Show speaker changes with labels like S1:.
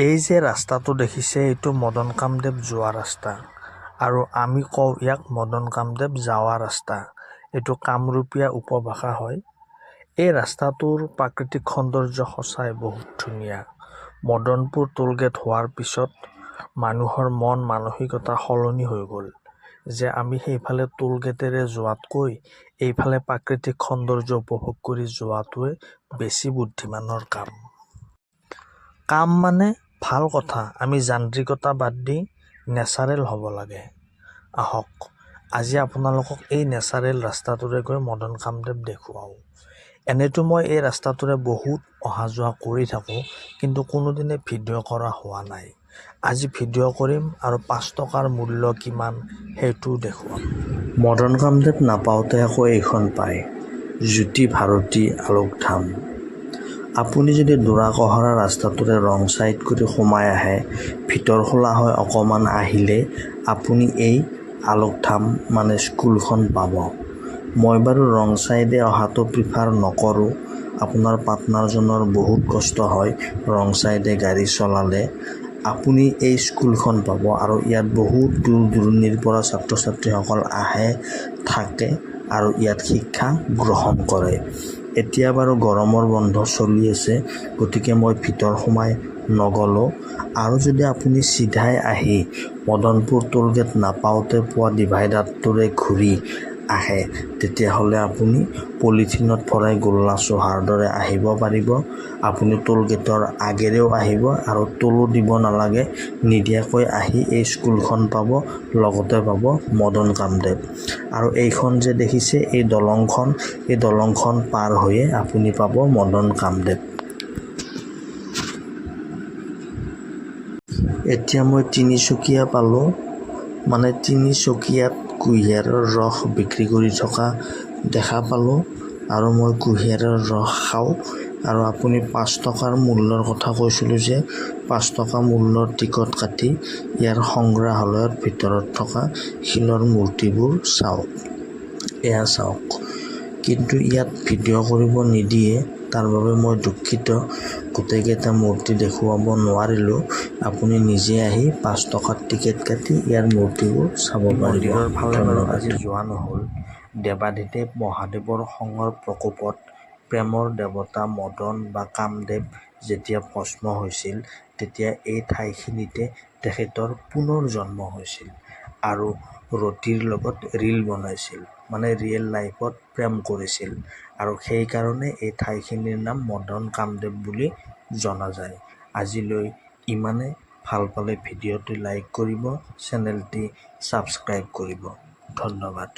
S1: এই যে ৰাস্তাটো দেখিছে, এইটো মদন কামদেৱ যোৱা ৰাস্তা আৰু আমি কওঁ ইয়াক মদন কামদেৱ যাৱা ৰাস্তা। এইটো কামৰূপীয়া উপভাষা হয়। এই ৰাস্তাটোৰ প্ৰাকৃতিক সৌন্দৰ্য সঁচাই বহুত ধুনীয়া। মদনপুৰ টোলগেট হোৱাৰ পিছত মানুহৰ মন মানসিকতা সলনি হৈ গ'ল যে আমি সেইফালে টোলগেটেৰে যোৱাতকৈ এইফালে প্ৰাকৃতিক সৌন্দৰ্য উপভোগ কৰি যোৱাটোৱে বেছি বুদ্ধিমানৰ কাম। কাম মানে ভাল কথা, আমি যান্ত্ৰিকতা বাদ দি নেচাৰেল হ'ব লাগে। আহক, আজি আপোনালোকক এই নেচাৰেল ৰাস্তাটোৰে গৈ মদন কামদেৱ দেখুৱাওঁ। এনেতো মই এই ৰাস্তাটোৰে বহুত অহা যোৱা কৰি থাকোঁ, কিন্তু কোনোদিনে ভিডিঅ' কৰা হোৱা নাই। আজি ভিডিঅ' কৰিম আৰু 5 টকাৰ মূল্য কিমান সেইটোও দেখুৱাম। মদন কামদেৱ নাপাওঁতে আকৌ এইখন পায় জ্যোতি ভাৰতী আলোকধাম। আপুনি যদি দোৰাকহৰা ৰাস্তাটোৰে ৰং চাইড কৰি সোমাই আহে, ভিতৰ খোলা হৈ অকণমান আহিলে আপুনি এই আলোকধাম মানে স্কুলখন পাব। মই বাৰু ৰং চাইডে অহাটো প্ৰিফাৰ নকৰোঁ। আপোনাৰ পাৰ্টনাৰজনৰ বহুত কষ্ট হয় ৰং চাইডে গাড়ী চলালে। আপুনি এই স্কুলখন পাব আৰু ইয়াত বহুত দূৰ দূৰণিৰ পৰা ছাত্ৰ ছাত্ৰীসকল আহে, থাকে আৰু ইয়াত শিক্ষা গ্ৰহণ কৰে। এতিয়া বাৰু গৰমৰ বন্ধ চলি আছে, গতিকে মই ভিতৰ সোমাই নগ'লোঁ। আৰু যদি আপুনি চিধাই আহি মদনপুৰ টোলগেট নাপাওঁতে পোৱা ডিভাইডাৰটোৰে ঘূৰি আহে, তেতিয়াহ'লে আপুনি পলিথিনত ভৰাই গোল্লা চোহাৰ দৰে আহিব পাৰিব। আপুনি টোলগেটৰ আগেৰেও আহিব আৰু টোলো দিব নালাগে, নিদিয়াকৈ আহি এই স্কুলখন পাব, লগতে পাব মদন কামদেৱ। আৰু এইখন যে দেখিছে এই দলংখন, এই দলংখন পাৰ হৈয়ে আপুনি পাব মদন কামদেৱ। এতিয়া মই তিনিচুকীয়া পালোঁ, মানে তিনিচুকীয়াত কুঁহিয়াৰৰ ৰস বিক্ৰী কৰি থকা দেখা পালোঁ আৰু মই কুঁহিয়াৰৰ ৰস খাওঁ। আৰু আপুনি 5 টকাৰ মূল্যৰ কথা কৈছিলোঁ যে 5 টকা মূল্যৰ টিকট কাটি ইয়াৰ সংগ্ৰহালয়ৰ ভিতৰত থকা শিলৰ মূৰ্তিবোৰ চাওক, এয়া চাওক। কিন্তু ইয়াত ভিডিঅ' কৰিব নিদিয়ে, তাৰ বাবে মই দুখিত। গোটেইকেইটা মূৰ্তি দেখুৱাব নোৱাৰিলোঁ। আপুনি নিজে আহি 5 টকাত টিকেট কাটি ইয়াৰ মূৰ্তিবোৰ চাব পাৰিব। মন্দিৰৰ ফালে বাৰু আজি যোৱা নহ'ল। দেৱাদিদেৱ মহাদেৱৰ খঙৰ প্ৰকোপত প্ৰেমৰ দেৱতা মদন বা কামদেৱ যেতিয়া ভস্ম হৈছিল, তেতিয়া এই ঠাইখিনিতে তেখেতৰ পুনৰ জন্ম হৈছিল আৰু ৰতিৰ লগত ৰীল বনাইছিল, মানে ৰিয়েল লাইফত প্ৰেম কৰিছিল আৰু সেইকাৰণে এই ঠাইখিনিৰ নাম মদন কামদেৱ বুলি জনা যায়। আজিলৈ ইমানে। ভাল পালে ভিডিঅ'টো লাইক কৰিব, চেনেলটি ছাবস্ক্ৰাইব কৰিব। ধন্যবাদ।